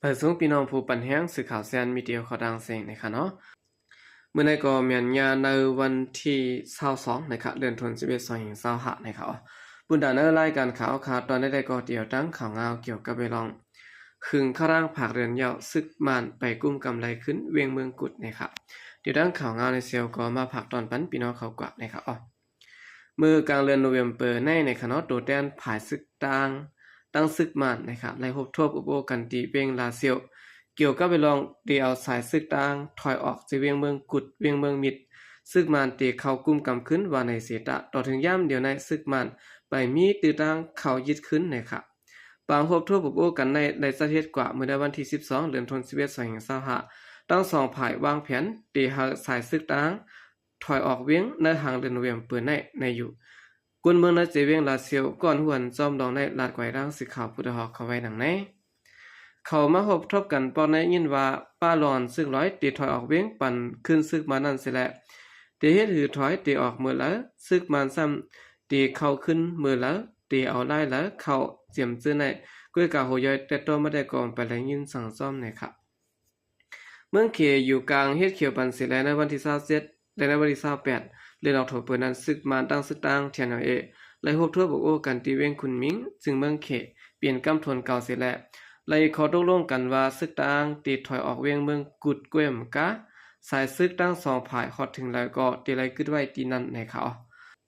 ສະບາຍດີພີ່ນ້ອງຜູ້ປັນແຮງ ສື່ຂ່າວແຊນມີເດຍວເຂົ້າດັງເສັງນະຄະເນາະ. ມື້ໃນກໍແມ່ນຍາມໃນວັນທີຊາວສອງນະຄະ ເດືອນທວນສິບເອັດ ສອງພັນຊາວຫ້ານະຄະ. ບຸນດາໃນລາຍການຂ່າວຂະ ຕອນໃດໆກໍດຽວຕັ້ງຂ່າວງາວກ່ຽວກັບເລື່ອງ ຫຶງຄາຣາງພາກເດືອນຍາວ ຊຶກມານໄປກຸມກຳໄລຂຶ້ນວຽງເມືອງກຸດນະຄະ. ດຽວຕັ້ງຂ່າວງາວໃນເຊວກໍມາພາກຕອນປັນພີ່ນ້ອງເຂົ້າກວ່ານະຄະ. ມື້ກາງເດືອນໂນເວັມເປີໃນນະຄະເນາະ ໂຕແທນຝ່າຍຊຶກຕ່າງ ຕັ້ງຊຶກມານນະຄະ ໄດ້ພົບທົບອົບໂອ້ກັນທີ່ວຽງລາຊຽວ ກ່ຽວກັບເລື່ອງທີ່ເອົາສາຍຊຶກຕ່າງຖອຍອອກຈາກວຽງເມືອງກຸດ ວຽງເມືອງມິດ ຊຶກມານທີ່ເຂົ້າກຸມກຳຂຶ້ນວ່າໃນເສຕະ. ຕໍ່ເຖິງຍາມດຽວໃນຊຶກມານໄປມີຕື້ຕ່າງເຂົ້າຍຶດຄືນນະຄະ. ປາງພົບທົບອົບໂອ້ກັນໃນໄດ້ຈັດເຮັດກວ່າເມື່ອໃນວັນທີສິບສອງ ເດືອນທວນສິບເອັດ ສອງພັນຊາວຫ້າ ທັງສອງຝ່າຍວາງແຜນທີ່ໃຫ້ສາຍຊຶກຕ່າງ ຖອຍອອກວຽງໃນຫາງເດືອນໂນເວັມເປີໃນໃນຢູ່. ຄົນເມືອງໃນເຈວຽງລາຊຽວ ກ່ອນຫວນຈອມດອງໃນລາດກວາຍທາງສື່ຂ່າວຜູ້ໄດ້ຮອກເຂົ້າໄວ້ດັ່ງໃນ ເຂົ້າມາພົບທົບກັນ ປອກໄດ້ຍິນວ່າ ປ້າຫຼອນຊຶກລອຍ ເຕຖອຍອອກວຽງປັນຄືນຊຶກມານນັ້ນເສຍແລ້ວ ເຕເຮັດຫືຖອຍ ເຕອອກເມື່ອໃດ ຊຶກມານຊ້ຳ ເຕເຂົ້າຂຶ້ນເມື່ອໃດ ເຕເອົາຫຼາຍໃດ ເຂົ້າຈຽມຈື່ໃນ ກ້ວຍກາໂຫຢອຍ ແຕ່ຕໍ່ມາແຕ່ກໍໄປໄດ້ຍິນສັງຊ້ອມໃນຂະ ເມືອງເຂຢູ່ກາງເຮັດຂຽວປັນເສແລໃນວັນທີຊາວເຈັດ ແລະ ໃນວັນທີຊາວແປດ ເດືອນອອກໂທເປີນັ້ນ ຊຶກມານຕັ້ງຊຶກຕ່າງ ທີເອັນແອລເອ ໄດ້ພົບທົບອົບໂອ້ກັນທີ່ວຽງຄຸນໝິງ ຊຶ່ງເມືອງເຂປ່ຽນກຳທົນເກົ່າເສແລ ໄດ້ຂໍ້ຕົກລົງກັນວ່າ ຊຶກຕ່າງທີ່ຖອຍອອກວຽງເມືອງກຸດກ້ວຍມະກາ ສາຍຊຶກທັງສອງຝ່າຍຮອດເຖິງໃດກໍທີ່ໄດ້ກຶດໄວ້ທີ່ນັ້ນໃນເຂົາ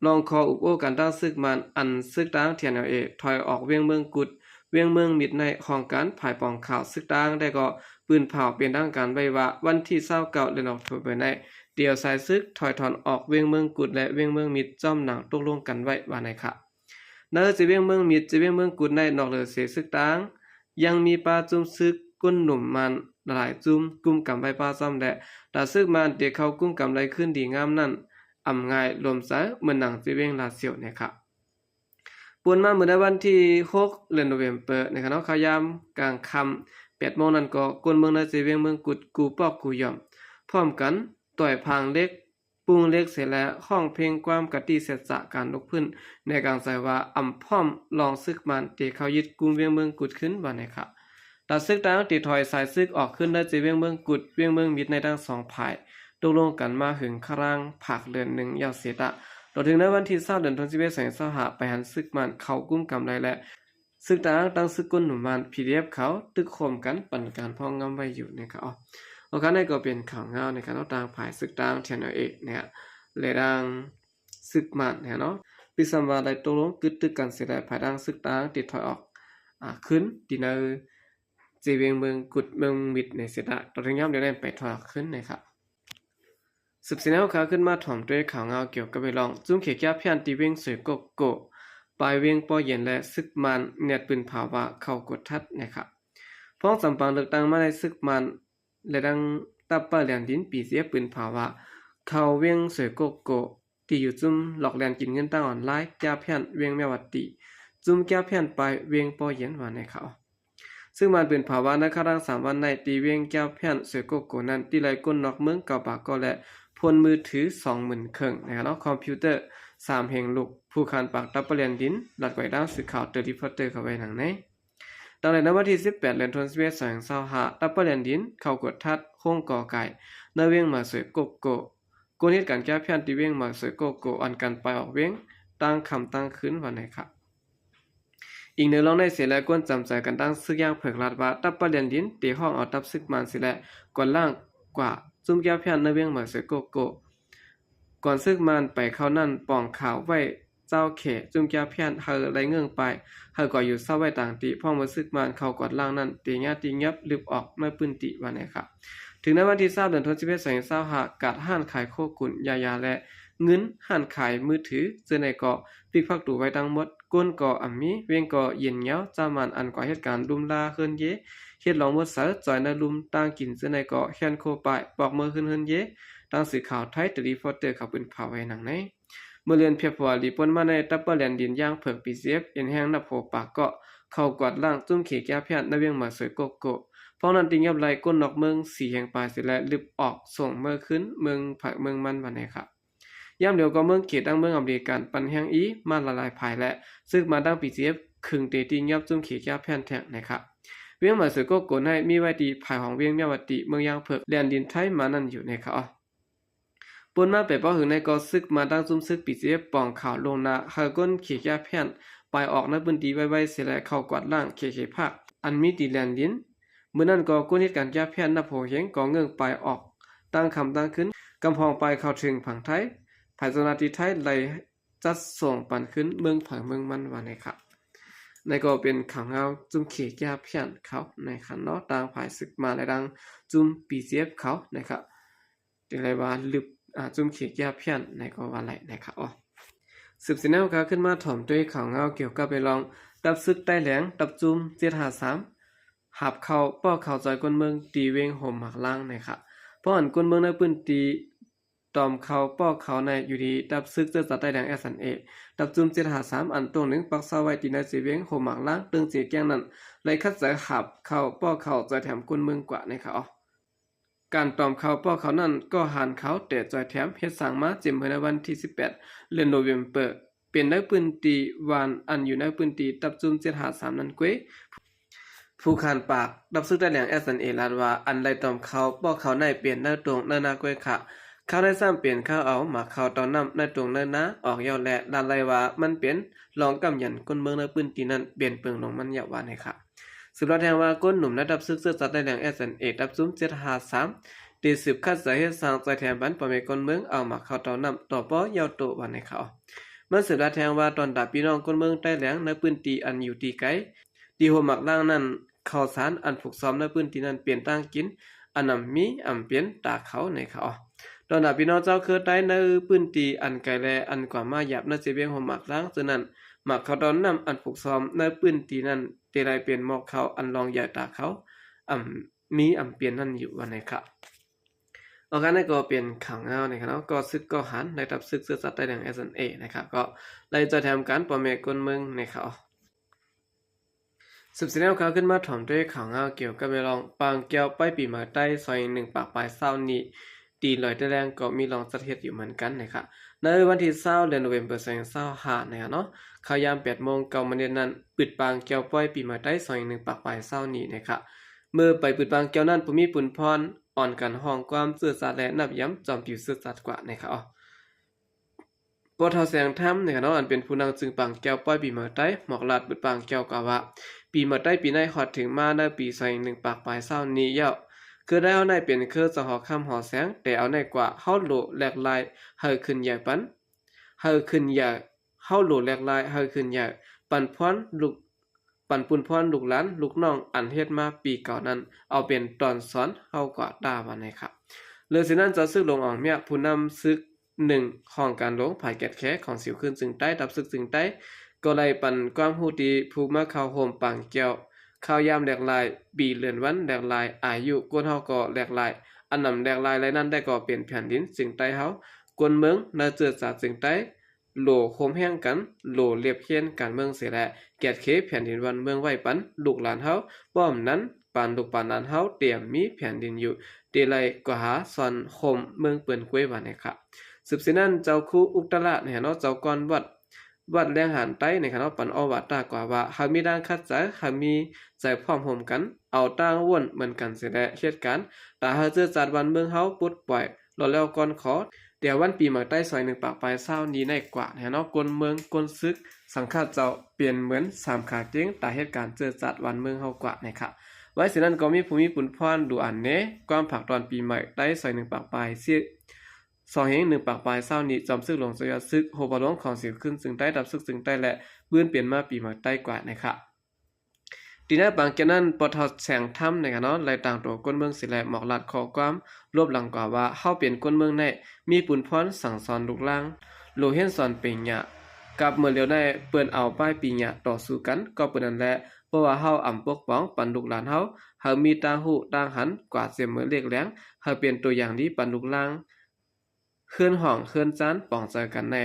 ລອງຂໍອຸບໂອ້ກັນຕັ້ງຊຶກມານ ອັນຊຶກຕ່າງ ທີເອັນແອລເອ ຖອຍອອກວຽງເມືອງກຸດ ວຽງເມືອງມິດໃນ ຫ້ອງການຝ່າຍປ້ອງກັນຊຶກຕ່າງໄດ້ກໍປືນເຜົາເປັນທາງການໄວ້ວ່າ ວັນທີຊາວເກົ້າ ເດືອນອອກໂທເປີໃນ ຕຽວສາຍຊຶກຖອຍຖອນອອກວຽງເມືອງກຸດ ແລະ ວຽງເມືອງມິດ ຈອມດັ່ງຕົກລົງກັນໄວ້ວ່າໃນຂະ ໃນເຈວຽງເມືອງມິດ ເຈວຽງເມືອງກຸດໃນ ນອກເຫຼືອເສຊຶກຕ່າງ ຍັງມີປະຈຸມຊຶກກົ້ນໜຸ່ມມານຫຼາຍຈຸມ ກຸມກຳໄວ້ປະຈຳ ແລະ ຖ້າຊຶກມານເຕເຂົ້າກຸມກຳໄດ້ຄືນດີງາມນັ້ນ ອຳງ່າຍລົມໃຈເໝືອນໜັງເຈວຽງລາຊຽວແນ່ຂະ. ປ່ວນມາເມື່ອໃນວັນທີຫົກ ເດືອນໂນເວັມເປີໃນຂະເນາະ ເຂົ້າຍາມກາງຄ່ຳ ແປດໂມງນັ້ນກໍ ຄົນເມືອງໃນເຈວຽງເມືອງກຸດ ກູ່ປອກກູ່ຢອມ ພ້ອມກັນຕ່ອຍພາງເຫຼັກ ປຸງເຫຼັກເສແລ ຮ້ອງເພງຄວາມກະຕິເສັດຈະການລົງພື້ນ ໃນກາງໃຈວ່າ ອຳພ້ອມລອງຊຶກມານເຕເຂົ້າຍຶດກຸມວຽງເມືອງກຸດຄືນວ່າໃນຂະ. ຕາຊຶກຕ່າງເຕຖອຍສາຍຊຶກອອກຄືນໃນເຈວຽງເມືອງກຸດ ວຽງເມືອງມິດໃນທັງສອງຝ່າຍ ຕົກລົງກັນມາຫຶງຄາຣາງພາກເດືອນໜຶ່ງຍາວເສຕະ ຕໍ່ເຖິງໃນວັນທີຊາວ ເດືອນທວນສິບເອັດ ສອງພັນຊາວຫ້າ ໄປຫັນຊຶກມານເຂົ້າກຸມກຳໄດ້ ແລະ ຊຶກຕ່າງ ຕັ້ງຊຶກກົ້ນໜຸ່ມມານ ພີດີເອັຟ ເຂົາຕຶກໂຮມກັນປັນການພອງງາມໄວ້ຢູ່ນະຄະ. ໂອເຄ ນີ້ກໍເປັນຂ່າວງາວນະຄະເນາະ ຕ່າງຝ່າຍຊຶກຕ່າງ ທີເອັນແອລເອ ນະຄະ ແລະ ທາງຊຶກມານນະຄະເນາະ ຄືສ່ຳວ່າໄດ້ຕົກລົງກຶດຕຶກກັນເສແລ້ວ ພາຍທາງຊຶກຕ່າງທີ່ຖອຍອອກ ອາ ຄືນທີ່ໃນເຈວຽງເມືອງກຸດ ເມືອງມິດໃນເສຕະ ຕໍ່ເຖິງຍາມດຽວນັ້ນໄປຖອຍອອກຄືນນະຄະ. ສືບເສຍແນວຂ່າວຂຶ້ນມາ ຖອມດ້ວຍຂ່າວງາວກ່ຽວກັບເລື່ອງ ຈຸ້ມເຂກຽພຽນທີ່ວຽງສວຍກົກໂກ ປາຍວຽງປໍເຢັນ ແລະ ຊຶກມານແນດປືນເຜົາວ່າເຂົ້າກວດທັດນະຄະ. ພ້ອມສຳປາງເລືອກຕັ້ງມາໃນຊຶກມານ ແລະ ດັ່ງຕັບປະແລນດິນ ປີເຈເອັຟ ປືນເຜົາວ່າ ເຂົ້າວຽງສວຍກົກໂກ ທີ່ຢູ່ຈຸ້ມຫຼອກແລ່ນກິນເງິນທາງອອນລາຍ ກຽພຽນວຽງແມວວັດຕີ ຈຸ້ມກຽພຽນປາຍວຽງປໍເຢັນວ່າໃນຂ່າວ. ຊຶ່ງມັນເປັນພາວະໃນຄະນະສາມວັນໃນ ທີ່ວຽງກຽພຽນສວຍກົກໂກນັ້ນ ທີ່ໄລ່ຄົນນອກເມືອງເກົ້າປາກກໍ ແລະ ໂພນມືຖືສອງໝື່ນເຄິ່ງ ແລະ ຄອມພິວເຕີສາມແຫ່ງລູກ ຜູ້ຄານປາກຕັບປະແລນດິນ ລັດໄກວທາງສື່ຂ່າວເຕີຣີພອດເຕີເຂົ້າໄວ້ດັ່ງໃນ. ດັ່ງໃນໃນວັນທີສິບແປດ ເດືອນທວນສິບເອັດ ສອງພັນຊາວຫ້າ ຕັບປະແລນດິນເຂົ້າກວດທັດໂຮງກໍໄກ່ ໃນວຽງໝາກສວຍກົກໂກ ກົນເຮັດການກຽພຽນທີ່ວຽງໝາກສວຍໂກໂກ ອ່ອນກັນໄປອອກວຽງ ຕາງຄ່ຳຕາງຄືນວ່າໃນຂະ. ອີງເໜືອລອງໃນເສແລະ ກົນຈຳໃຈກັນຕັ້ງຊຶກຢ່າງເຜິກລັດວ່າ ຕັບປະແລນດິນ ເຕຮ້ອງເອົາຕັບຊຶກມານເສແລະ ກວາດລ້າງກວ່າ ຈຸ້ມກຽພຽນໃນວຽງໝາກສວຍໂກໂກ ກ່ອນຊຶກມານໄປເຂົ້ານັ້ນ ປອງຂ່າວໄວ້ ເຈົ້າແຂຈຸ້ມກຽພຽນ ໃຫ້ໄດ້ເງື່ອງປາຍ ໃຫ້ກວ່າຢູ່ເຊົາໄວ້ຕ່າງທີ່ ພ້ອມເມື່ອຊຶກມານເຂົ້າກວາດລ້າງນັ້ນ ເຕຍາດຕິງຍັບລຶບອອກໃນພື້ນທີ່ວ່າໃນຂະ. ເຖິງໃນວັນທີຊາວ ເດືອນທວນສິບເອັດ ສອງພັນຊາວຫ້າ ກາດຮ້ານຂາຍໂຄກຸນ ຢາຢາ ແລະ ເງິນ ຮ້ານຂາຍມືຖື ເຊິ່ງໃນເກາະປິດພັກຕູໄວ້ທັງໝົດ ຄົນກໍອຳມີ ວຽງກໍເຢັນເຫງົາ ຊາວບ້ານອັນກວ່າເຮັດການລຸມລາເຮືອນເຢ ເຮັດລອງໝົດໃສ ຈ່ອຍໃນລຸ່ມຕ່າງກິນ ເຊິ່ງໃນເກາະແຄນໂຄປາຍ ປອກເມືອຂຶ້ນເຮືອນເຢ ດັ່ງສື່ຂ່າວໄທເຕລີພອດເຕີເຂົາປືນເຜົາໄວ້ໜັງໃນ. ເມື່ອເດືອນເຟບຣວາຣີ ປົນມາໃນ ຕັບປະແລນດິນຢ່າງເຜິກ ບີຈີເອັຟ ເອັນແຮງນັບຫົວປາກເກາະ ເຂົ້າກວາດລ້າງຈຸ້ມເຂກຽພຽນໃນວຽງໝາກສວຍໂກໂກ ພ້ອມນັ້ນຕິງຍັບໄລ່ຄົນນອກເມືອງສີ່ແຫ່ງປາຍເສແລະ ລຶບອອກສົ່ງເມືອເຄື່ອນເມືອງໃຜເມືອງມັນວ່າໃນຂະ. ຍາມດຽວກໍເມືອງເຂດດັ່ງເມືອງອາເມລິກັນ ປັນແຮງອີ ມາຫຼາຍໆພາຍ ແລະ ຊຶກມາດັ່ງ ບີຈີເອັຟ ຄຶງເຕຕິງຍັບຈຸ້ມເຂກຽພຽນແທ້ໃນຂະ. ວຽງມາເສືອໂກໂກນໃຫ້ມີໄວ້ທີ່ພາຍຮອງວຽງມຽວາຕີ ເມືອງຢາງເຜິກ ແດນດິນໄທມານັ້ນຢູ່ໃນຂະອອກ. ປົນມາໄປບໍ່ຫຶງໃນກໍຊຶກມາ ຕັ້ງຈຸ້ມຊຶກ BGF ປ່ອງຂ່າວລ່ວງໜ້າ ໃຫ້ກົ້ນເຂດກຽພຽນ ໄປອອກໃນພື້ນທີ່ໄວໆເສຍ ແລະ ເຂົ້າກວາດລ້າງເຂດເຂດພາກ ອັນມີທີ່ແດນດິນ. ມື້ນັ້ນກໍກ້ນເຮັດການກຽພຽນນັບຫົວເຮງ ກໍເງິ້ງໄປອອກຕັ້ງຄ່ຳຕັ້ງຄືນ ກຳພອງໄປເຂົ້າເຖິງຝັ່ງໄທ ຝ່າຍເຈົ້າໜ້າທີ່ໄທໄດ້ຈັດສົ່ງປັນຄືນເມືອງໃຜເມືອງມັນວ່າໃນຂະອອກ. ໃນກໍເປັນຂ່າວງາວຈຸ້ມເຂດກຽພຽນເຂົາໃນຂະອອກ ທາງຝ່າຍຊຶກມາ ແລະ ທາງຈຸ້ມ BGF ເຂົາໃນຂະອອກ ຈຶ່ງໄດ້ວ່າລຶບ ອາ ຈຸ້ມເຂດກຽພຽນໃນກໍວ່າໄດ້ໃນຂະອອກ. ສືບສີແນວຂາວຂຶ້ນມາ ຖອມດ້ວຍຂ່າວງາວກ່ຽວກັບເລື່ອງ ດັບຊຶກໃຕ້ແຫຼງ ດັບຈຸ້ມ ເຈັດຫ້າສາມ ຫາບເຂົ້າ ປ້ອເຂົ້າ ຈອຍກົ້ນເມືອງ ທີ່ວຽງໂຮມໝາກລ້າງໃນຂະອອກ. ເພາະອັນກ້ນເມືອງໃນພື້ນທີ່ ຕອມເຂົ້າ ປ້ອເຂົ້າໃນຢູ່ທີ່ດັບຊຶກເຊື້ອຊາດໃຕ້ແຫຼງ SNA ດັບຈຸ້ມ ເຈັດຫ້າສາມ ອັນຕົງໜຶ່ງປັກເຊົາໄວ້ທີ່ໃນເຊວຽງໂຮມໝາກລ້າງ ເຕີງເຈແກ້ງນັ້ນ ໄດ້ຄັດເສີຍຫາບເຂົ້າ ປ້ອເຂົ້າ ຈອຍແຖມກົ້ນເມືອງກວ່າໃນຂະອອກ. ການຕອມເຂົ້າ ປ້ອເຂົ້ານັ້ນ ກໍຫານເຂົາແຕ່ຈອຍແຖມ ເຮັດສ້າງມາເຕັມເໝີໃນວັນທີສິບແປດ ເດືອນໂນເວັມເປີ ເປັນໃນພື້ນທີ່ບ້ານ ອັນຢູ່ໃນພື້ນທີ່ດັບຈຸ້ມ ເຈັດຫ້າສາມ ນັ້ນເກວຍ. ຜູ້ຂານປາກດັບຊຶກໃຕ້ແຫຼງ SNA ລາດວ່າ ອັນໄດ້ຕອມເຂົ້າ ປ້ອເຂົ້າໃນ ເປັນໃນຕົງໃນນາເກວຍຂະອອກ. ຂ່າວໃນຊ້ຳເປັນຂ່າວເອົາໝາກເຂົ້າເຕົ້ານ້ຳໃນຕົງໃນນາອອກແລ້ວ ແລະ ລາດໄລ່ວ່າມັນເປັນລອງກຳຢັນ ກົ້ນເມືອງໃນພື້ນທີ່ນັ້ນເປັນເປິງລົງມັນຍາວວ່າໃນຂະອອກ. ສືບລາດແທງວ່າ ກົ້ນໜຸ່ມໃນດັບຊຶກເຊື້ອຊາດໃຕ້ແຫຼງ SNA ດັບຈຸ້ມ ເຈັດຫ້າສາມ ໄດ້ສືບຄັດເສືຍເຮັດສ້າງ ຈອຍແຖມປັນພໍ່ແມ່ກົ້ນເມືອງ ເອົາໝາກເຂົ້າເຕົ້ານ້ຳຕໍ່ປ້ອເຍົາໂຕວ່າໃນຂະອອກ. ມັນສືບລາດແທງວ່າ ຕອນຕາພີ່ນ້ອງກົ້ນເມືອງໃຕ້ແຫຼງໃນພື້ນທີ່ອັນຢູ່ທີ່ໄກ ທີ່ໂຮມໝາກລ້າງນັ້ນ ເຂົ້າສານອັນຝຶກຊ້ອມໃນພື້ນທີ່ນັ້ນເປັນຕ່າງກິນ ອັນນຳມີອຳເປັນຕາເຂົາໃນຂະອອກ. ຕອນຕາພີ່ນ້ອງເຈົ້າເຄືອໃຕ້ໃນພື້ນທີ່ອັນໄກ ແລະ ອັນກວ່າມາຢາບໃນເຊວຽງໂຮມໝາກລ້າງເຊິ່ງນັ້ນ ໝາກເຂົ້າເຕົ້ານ້ຳອັນຝຶກຊ້ອມໃນພື້ນທີ່ນັ້ນ ແຕ່ໄດ້ເປັນໝອກເຂົ້າອັນລອງໃຫຍ່ຕາເຂົາ ອຳ ມີອຳເປັນນັ້ນຢູ່ວ່າໃນຂະອອກ. ອອກມານັ້ນກໍເປັນຂ່າວງາວໃນຂະອອກ ກໍຊຶກກໍຫານໃນດັບຊຶກເຊື້ອຊາດໃຕ້ແຫຼງ SNA ໃນຂະອອກ ກໍໄດ້ຈອຍແຖມກັນພໍ່ແມ່ກົ້ນເມືອງໃນຂະອອກ. ສືບສຽນແນວຂ່າວຂຶ້ນມາ ຖອມດ້ວຍຂ່າວງາວກ່ຽວກັບເລື່ອງປາງແກ້ວປ້ອຍປີໃໝ່ໄຕ້ ສອງພັນໜຶ່ງປາກປາຍຊາວນີ້ ທີ່ລອຍໃຕ້ແຫຼງກໍມີລອງຈັດເຮັດຢູ່ເໝືອນກັນໃນຂະອອກ. ໃນວັນທີຊາວ ເດືອນໂນເວັມເປີ ສອງພັນຊາວຫ້າ ໃນຂະອອກເນາະ ເຂົ້າຍາມແປດໂມງເກົ້າມານິດນັ້ນ ປຶດປາງແກ້ວປ້ອຍປີໃໝ່ໄຕ້ ສອງພັນໜຶ່ງປາກປາຍຊາວນີ້ໃນຂະອອກ. ເມື່ອໄປປຶດປາງແກ້ວນັ້ນ ຜູ້ມີບຸນພອນ ອ່ອນກັນຮ້ອງຄວາມເຊື້ອຊາດ ແລະ ນັບຢາມຈອມປິວເຊື້ອຊາດກວ່າໃນຂະອອກ. ພໍ່ເຖົ້າແສງທຳໃນຂະອອກເນາະ ອັນເປັນຜູ້ນັ່ງຈຶງປາງແກ້ວປ້ອຍປີໃໝ່ໄຕ້ ໝອກລາດປຶດປາງແກ້ວກ່າວວ່າ ປີໃໝ່ໄຕ້ປີໃນຮອດເຖິງມາໃນປີ ສອງພັນໜຶ່ງປາກປາຍຊາວນີ້ແລ້ວ ຄືໄດ້ເຮົາໃນເປັນຄືຈະຫໍຄຳຫໍແສງ ແຕ່ເອົາໃນກວ່າເຮົາໂຫຼແຫຼກລາຍ ໃຫ້ຂຶ້ນໃຫຍ່ປັນ ໃຫ້ຂຶ້ນໃຫຍ່ ເຮົາໂຫຼແຫຼກລາຍ ໃຫ້ຂຶ້ນໃຫຍ່ ປັນພອນລູກ ປັນປຸນພອນລູກຫຼານລູກນ້ອງ ອັນເຮັດມາປີເກົ່ານັ້ນ ເອົາເປັນຕອນສອນເຮົາກວ່າຕາວ່າໃນຂະອອກ. ເລີຍເຊັ່ນນັ້ນ ເຈົ້າຊຶກຫຼວງອອງເມຍ ຜູ້ນຳຊຶກໜຶ່ງຫ້ອງການຫຼວງ ຝ່າຍແກດແຂຂອງສິວຂຶ້ນຈຶງໃຕ້ ດັບຊຶກຈຶງໃຕ້ ກໍໄດ້ປັນຄວາມຮູ້ທີ່ຜູ້ມາເຂົ້າໂຮມປາງແກ້ວ ຂ່າວຍາມແຫຼກລາຍ ປີເດືອນວັນແຫຼກລາຍ ອາຍຸຄົນເຮົາກໍແຫຼກລາຍ ອັນນຳແຫຼກລາຍລາຍນັ້ນໄດ້ກໍເປັນແຜ່ນດິນຈຶງໃຕ້ເຮົາ ຄົນເມືອງໃນເຊື້ອຊາດຈຶງໃຕ້ ໂຫຼໂຮມແຮງກັນ ໂຫຼລຽບຮຽນການເມືອງເສຍແລະ ແກດເຂແຜ່ນດິນບ້ານເມືອງໄວ້ປັນລູກຫຼານເຮົາ ປ້ອມນັ້ນປານລູກປານຫຼານເຮົາຕຽມມີແຜ່ນດິນຢູ່ ແຕ່ໄລ່ກວ່າຫາຊ່ອນໂຮມເມືອງເປີ້ນກວຍວ່າໃນຂະອອກ. ສືບເຊັ່ນນັ້ນ ເຈົ້າຄູອຸກຕະລະໃນຂະອອກເນາະ ເຈົ້າກ້ອນວັດ ວັດແລງຫານໃຕ້ໃນຂະອອກເນາະ ປັນໂອວາດຕາກວ່າວ່າ ເຮົາມີທາງຂັດໃຈ ເຮົາມີໃຈພ້ອມຮ່ວມກັນ ເອົາຕາວົນເໝືອນກັນເສຍແລະ ເຮັດການ ຕາໃຫ້ເຊື້ອຊາດບ້ານເມືອງເຮົາປົດປ່ອຍ ລອດແລ້ວກ່ອນຂໍ ແຕ່ວັນປີໃໝ່ໄຕ້ ສອງພັນໜຶ່ງປາກປາຍຊາວນີ້ໃນກວ່າໃນຂະອອກ ຄົນເມືອງຄົນຊຶກສັງຄະເຈົ້າ ປ່ຽນເໝືອນສາມຂາເກັ່ງ ຕາເຮັດການເຊື້ອຊາດບ້ານເມືອງເຮົາກວ່າໃນຂະອອກ. ໄວ້ເຊັ່ນນັ້ນກໍມີຜູ້ມີບຸນພອນດູອານແນ ຄວາມຝາກຕອນປີໃໝ່ໄຕ້ ສອງພັນໜຶ່ງປາກປາຍ ສອງພັນໜຶ່ງປາກປາຍຊາວນີ້ ຈອມຊຶກຫຼວງເຈົ້າຍອດຊຶກ ໂຮບາຫຼວງຂອງສິວຂຶ້ນຈຶງໃຕ້ ດັບຊຶກຈຶງໃຕ້ ແລະ ບືນປ່ຽນມາປີໃໝ່ໄຕ້ກວ່າໃນຂະອອກ. ທີ່ໜ້າປາງແກ້ວນັ້ນ ພໍ່ເຖົ້າແສງທຳໃນຂະອອກເນາະ ໄລ່ຕາງໂຕຄົນເມືອງເສຍແລະ ໝອກລາດຂໍ້ຄວາມ ລົບຫຼັງກວ່າວ່າ ເຮົາເປັນຄົນເມືອງໃນ ມີປຸນພອນສັ່ງສອນລູກຫຼານ ໂລຮຽນສອນປະລິນຍາ ກັບເມື່ອຫຼຽວໃນ ເປີນເອົາປ້າຍປະລິນຍາຕໍ່ສູ້ກັນ ກໍເປັນນັ້ນແຫຼະ ເພາະວ່າເຮົາອຳປົກປ້ອງປັນລູກຫຼານເຮົາ ເຮົາມີຕາຮູ້ຕາຫັນກວ່າເສມເໝີເລກແຫຼງ ເຮົາເປັນຕົວຢ່າງດີປັນລູກຫຼານ ເຮືອນຫ້ອງເຮືອນຊານປອງໃຈກັນແນ່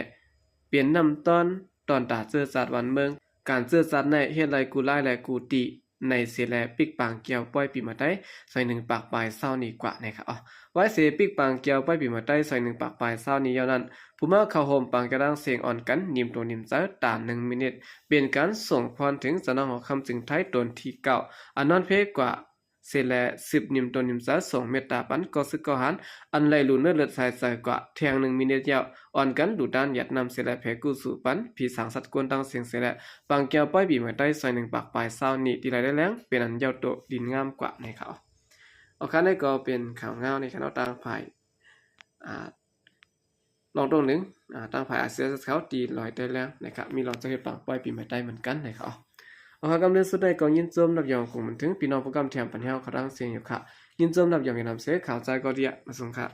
ເປັນນ້ຳຕ້ອນຕອນຕາເຊື້ອຊາດບ້ານເມືອງ ການເຊື້ອຊາດໃນເຮັດໄລ່ກູລາຍ ແລະ ກູຕີ ໃນເສແລປິກປາງກ່ຽວປ້ອຍປີໃໝ່ໄທ ຊອຍໜຶ່ງປາກປາຍເຊົ້ານີ້ກວ່ານະຄະ. ເອົາ ໄວ້ເສປິກປາງກ່ຽວປ້ອຍປີໃໝ່ໄທ ຊອຍໜຶ່ງປາກປາຍເຊົ້ານີ້ ຍ້ອນນັ້ນ ຜູ້ມາເຂົ້າໂຮມປາງກ່ຽວຕ່າງສຽງອ່ອນກັນ ຍິ້ມໂຕຍິ້ມໃຈຕາມໜຶ່ງມິນິດ ເປັນການສົ່ງພອນເຖິງເຈົ້ານ້ອງຫໍຄຳຈຶ່ງໄທຕົນທີເກົ້າ ອັນນອນເພກວ່າ ເສແລສືບຍິ້ມໂຕຍິ້ມໃຈ ສົ່ງເມດຕາປັນກໍສຶກກໍຫານ ອັນໄຫຼຫຼູເນື້ອເລືອດສາຍໃຈກວ່າ ແທງໜຶ່ງມິນິດຍາວ ອ່ອນກັນດູດດ້ານຫຍາດນ້ຳເສແລແຜ່ກູ້ສູ້ປັນ ຜີສາງສັດກົນຕ່າງສຽງເສແລ ປາງແກ້ວປ້ອຍປີໃໝ່ໄທ ຊອຍໜຶ່ງປາກປາຍເຊົ້ານີ້ ທີ່ໄຫຼໄດ້ແລງ ເປັນອັນເຍົາໂຕດິນງາມກວ່າໃນຂ່າວ. ເອົາ ຄະ ນີ້ກໍເປັນຂ່າວງາວໃນຄະເນາະ ຕ່າງຝ່າຍ ອ່າ ລອງຕົງໜຶ່ງ ອ່າ ຕ່າງຝ່າຍ ອາ ເສຍເຂົາຕີລອຍໄດ້ແລ້ວນະຄະ ມີລອງຈາກເຮັດປາງປ້ອຍປີໃໝ່ໄທເໝືອນກັນນະຄະ. ເອົາ ເອົາ ຄະ ກຳເລີນສຸດໃດກໍຍິນຊົມຮັບຢອມກົງບັນເທີງ ພີ່ນ້ອງຜູ້ກຳແຖມປັນແຮວເຂົ້າທາງສຽງຢູ່ຄະ ຍິນຊົມຮັບຢອມຢູ່ນຳເສຂ່າວໃຈກໍເດຍ ມາສົ່ງຄະ.